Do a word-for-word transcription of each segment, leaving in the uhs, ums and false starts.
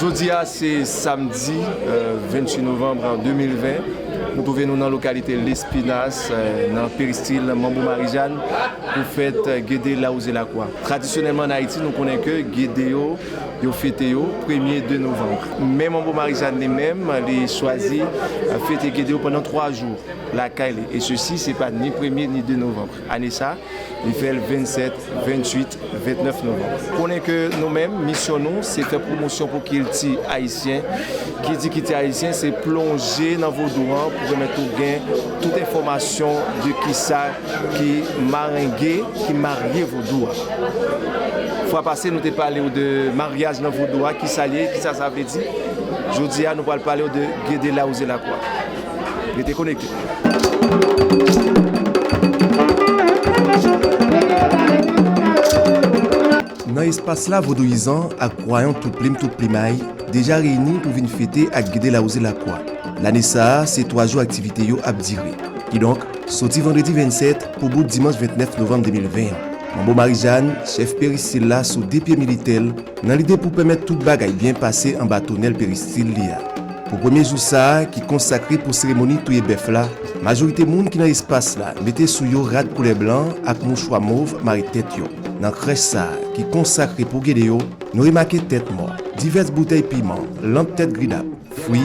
Jodi a, se samdi, euh, venntuit novanm de mil ven. Nou twouve nou nan lokalite Lespinas, euh, nan peristil Manbo Marijàn, pou fèt, euh, Gede Lawouze Lakwa. Tradisyonèlman, an Ayiti, nou konnen ke Gede yo, yo fete yo premye de novanm. Men Manbo Marijàn li menm, li chwazi, euh, fete Gede yo pandan twa jou lakay li. E sesi, se pa ni premye ni de novanm. Ane sa, li fè l vennsèt, venntuit, vennèf novanm. Konnen ke nou menm, misyon nou, se fè pwomosyon pou kilti ayisyen. Ki di kilti ayisyen, se plonje nan vodou an pou pèmèt ou gen tout enfòmasyon de kisa ki marenge, ki marye vodou a. Fwa pase, nou te pale w de maryaj nan vodou a, kisa l ye, kisa sa vle di. Jodi a, nou pral pale w de Gede Lawouze Lakwa. Rete konekte. Nan espas la, vodouyizan ak kwayan tout plim tout plimay deja reyini pou vin fete ak Gede Lawouze Lakwa. Lane sa a, se twa jou aktivite yo ap dire. Kidonk, soti vandredi vennsèt pou bout dimanch vennèf novanm de mil ven an. Manbo Marijàn, chèf peristil la sou de pye militè l, nan lide pou pèmèt tout bagay byen pase anba tonèl peristil li a. Pou premye jou sa a, ki konsakre pou seremoni touye bèf la, majorite moun ki nan espas la mete sou yo rad koulè blan ak mouchwa mov mare tèt yo. Nan krèch sa a, ki konsakre pou Gede yo, nou remake tèt mò, divès boutèy piman, lanp tèt gridap, fwi,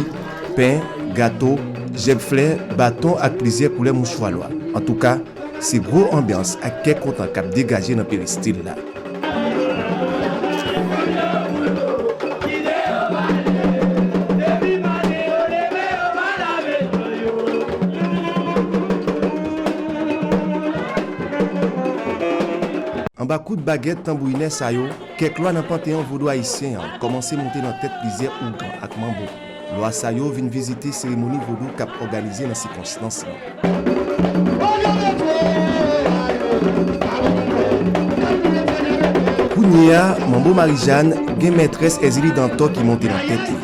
pen, gato, jèb flè, baton ak plizyè koulè mouchwa lwa. Antouka, se gwo anbyans ak kè kontan k ap degaje nan peristil la. Anba kout bagèt tanbourinè sa yo, kèk lwa nan panteyon vodou ayisyen an kòmanse monte nan tèt plizyè ougan ak manbo. Lwa sa yo vin vizite seremoni vodou k ap òganize nan sikonstans lan. Kounye a, Manbo Marijàn gen mètrès Èzili Dantò ki monte nan tèt li.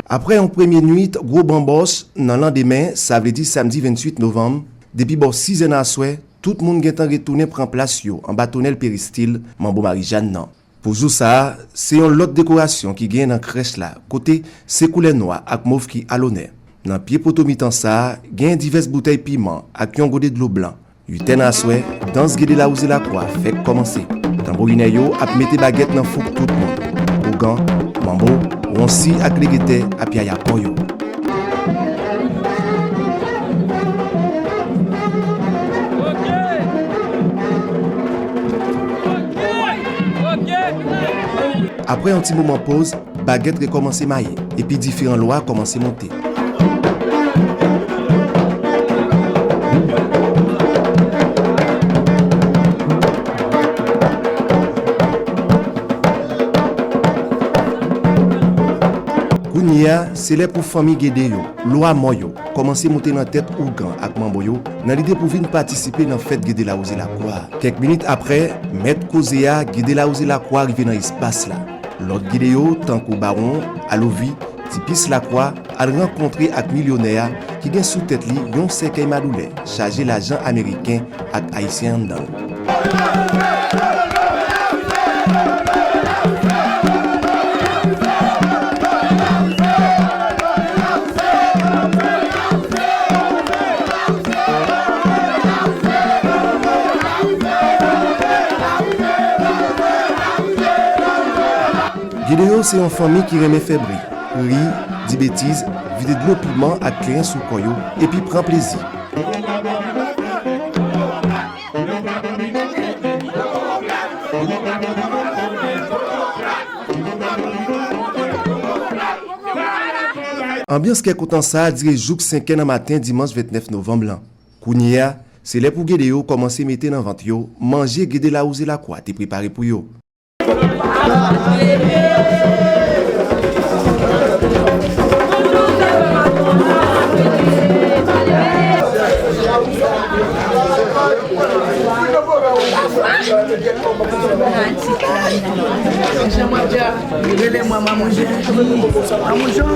Apre yon premye nuit gwo banbòch, nan landemen, sa vle di samdi venntuit novanm, depi bò sizè nan aswè, tout moun gentan retounen pran plas yo anba tonèl peristil Manbo Marijàn nan. Pou jou sa a, se yon lòt dekorasyon ki genyen nan krèch la, kote se koulè nwa ak mov ki alonè. Nan pye poto mitan sa a, genyen divès boutèy piman ak yon gode dlo blan. Uitè nan aswè, dans Gede Lawouze Lakwa fèk kòmanse. Tanbourinè yo ap mete bagèt nan fouk tout moun. Ougan, manbo, wonsi ak legetè ap yaya kò yo. Apre yon ti moman poz, bagèt rekòmanse maye, epi diferan lwa kòmanse monte. Kounye a, se lè pou fanmi Gede yo, lwa mò yo, kòmanse monte nan tèt ougan ak manbo yo, nan lide pou vin patisipe nan fèt Gede Lawouze Lakwa a. Kèk minit apre, mèt koze a, Gede Lawouze Lakwa rive nan espas la. Lòt Gede yo, tankou Bawon, Alovi, Tipis Lakwa, al rankontre ak milyonè a ki gen sou tèt li yon sèkèy madoulè chaje lajan ameriken ak ayisyen anndan l. Gede yo se yon fanmi ki renmen fè bri, ri, di betiz, vide dlo piman ak klenyen sou kò yo, epi pran plezi. Anbyans kè kontan sa a dire jouk senkè nan maten dimanch ventnèf novanm lan. Kounye a, se lè pou gede yo kòmanse mete nan vant yo manje gede lawouze lakwa te prepare pou yo. Rele mwen Mamoujan. Mamoujan.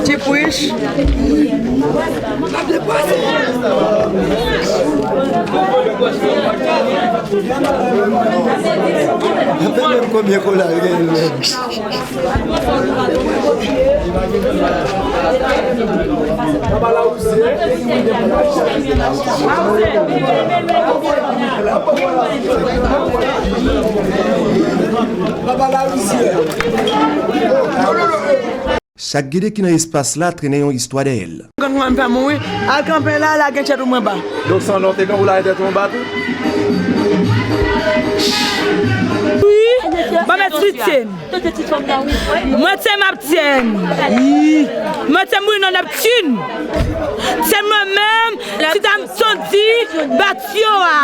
Ti Pwich. Konbyen kola l genyen menm? Chak gede ki nan espas la trennen yon istwa dèyè l. Konn kòman m fè mouri? Al kanpe la, lage tèt ou mwen ba. Donk, san non, te kanpe w lage tèt ou anba tou? Wi, ban m eksplike. Mwen se m ap tyenn. Mwen se m wi nan Neptune. Se mwen menm, si ta m tondi, bat yo a.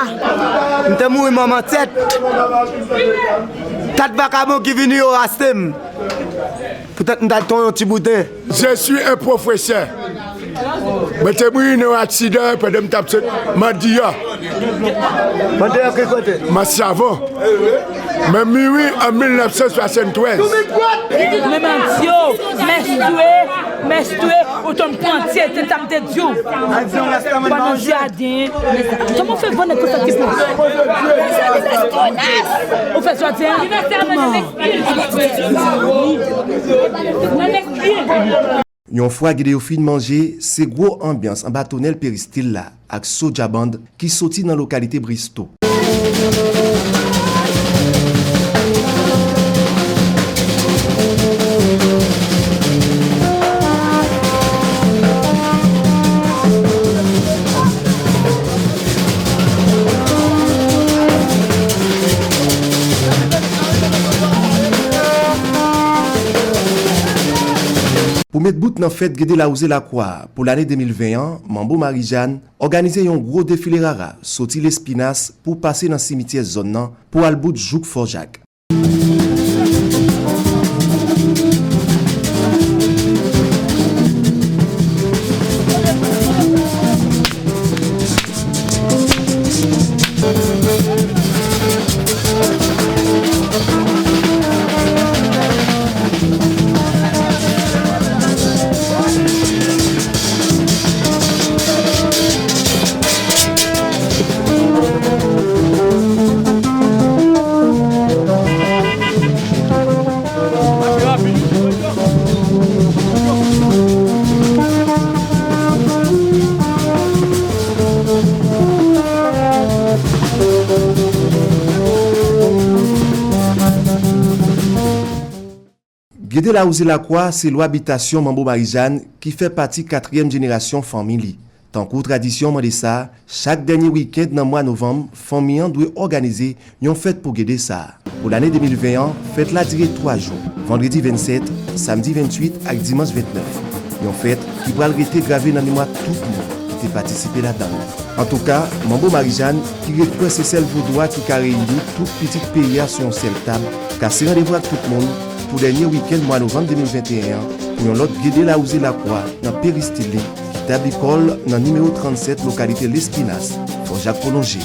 M te mouri manman tèt. Kat vakabon ki vini yo raste m. Poutèt m t al ton yon ti bouten. Je suis un professeur. Mwen te mouri nan yon aksidan pandan m t ap sot Mandiya. Mandiya ki kote? Masavon. Mwen mouri an mil nèf san swasann twèz. Men Mandiya, mèstwe, mèstwe, ou tonm pran tye, se sa m te di w. Pandan jaden. Kòman w fè vòlè konsa ti pou? Ou fè sòti, hein? Kòman? Yon fwa gede yo fin manje, se gwo anbyans anba tonèl peristil la ak Soja Band ki soti nan lokalite Bristo. Pou met bout nan fèt gede lawouze lakwa a pou lane de mil ven an, Manbo Marijàn òganize yon gwo defile rara soti Lespinas pou pase nan simityè zòn nan pou al bout jouk Fò Jak. Gede lawouze lakwa se lwa bitasyon Manbo Marijàn ki fè pati katriyèm jenerasyon fanmi li. Tankou tradisyon mande sa, chak dènye wikenn nan mwa novanm, fanmi an dwe òganize yon fèt pou gede sa a. Pou lane de mil ven an, fèt la dire twa jou, vandredi vennsèt, samdi venntwit ak dimanch ventnèf. Yon fèt ki pral rete grave nan memwa tout moun ki te patisipe ladan l. Antouka, Manbo Marijàn, ki ret kwè se sèl vodou a ki ka reyini tout pitit peyi a sou yon sèl tab, kase randevou ak tout moun pou dènye wikenn mwa novanm de mil venteyen an pou yon lòt gede lawouze lakwa nan peristil li ki tabli kò l nan nimewo trannsèt lokalite Lespinas, Fò Jak Pwolonje.